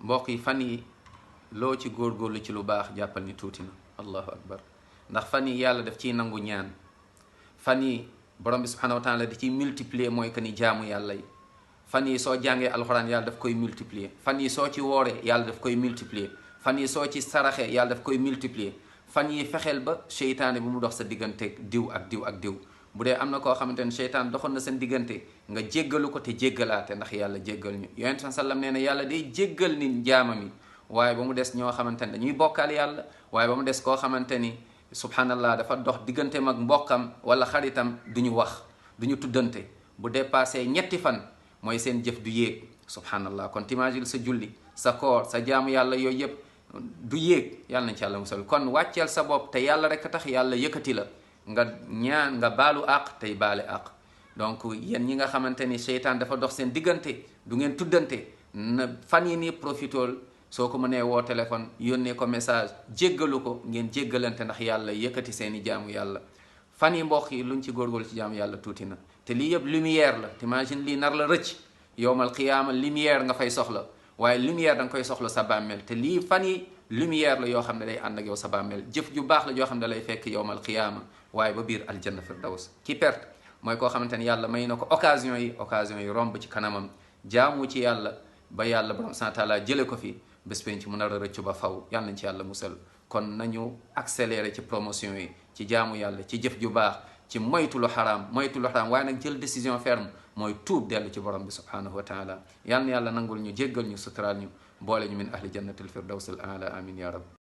mbokk yi fan yi loo ci góorgóorlu ci lu baax jàppal ni tuuti na. allahu akbar. ndax fan yi yàlla daf ciy nangu ñaan. fan yi borom bi subhanahu wa taala di ciy multiplier mooy que ni jaamu yàlla yi. fan yi soo jàngee alxuraan yàlla daf koy multiplier. fan yi soo ci wooree yàlla daf koy multiplier. fan yi soo ci saraxee yàlla daf koy multiplier. fan yi fexeel ba seytaane bu mu dox sa diggante diw ak diw ak diw. bu dee am na koo xamante ne seytaan doxoon na seen diggante nga jéggalu ko te jéggalaate ndax yàlla jéggal ñu. yonent sallam nee na yàlla day jéggal nit jaamam yi waaye ba mu des ñoo xamante ne dañuy bokkaal yàlla waaye ba mu des koo xamante ni subhanallah dafa dox digganteem ak mbokkam wala xaritam duñu wax duñu tuddante bu dépassé ñetti fan mooy seen jëf du yéeg subhanallah. kon t'imagine sa julli sa koor sa jaamu yàlla yooyu yëpp du yéeg yàlla nañ ci yàlla musal. kon wàcceel sa bopp te yàlla rek tax yàlla yëkkati la nga ñaan nga baalu àq tey baale àq. donc yéen ñi nga xamante ni seytaan dafa dox seen diggante du ngeen tuddante na fan yi nii profitool soo ko mënee woo téléphone yónnee ko message jéggalu ko ngeen jéggalante ndax yàlla yëkkati seeni jaamu yàlla. fan yi mbokk yi luñ ci góorgóorlu ci jaamu yàlla tuuti na te lii yëpp lumière la. t'imagine lii nar la rëcc yowmal qiyaama lumière nga fay soxla waaye lumière da nga koy soxla sa bàmmeel te lii fan yi lumière la yoo xam ne day ànd ak yow sa bàmmeel. jëf ju baax la joo xam ne lay fekk yowmal qiyaama waaye ba biir aljanna firdaws. ki perte mooy koo xamante ni yàlla may na ko occasion yi romb ci kanamam jaamu ci yàlla ba yàlla borom sant taala jële ko fi bés penc mu nar a rëccu ba faw. yàlla nañ ci yàlla musal. kon nañu accélérer ci promotion yi ci jaamu yàlla ci jëf ju baax ci moytu lu xaraam waaye nag jël décision ferme mooy tuub dellu ci borom bi subhanahu wa taala. yàlla na yàlla nangul ñu jéggal ñu suturaal ñu boole ñu min ahli jannatil firdaws al aala amin ya rab.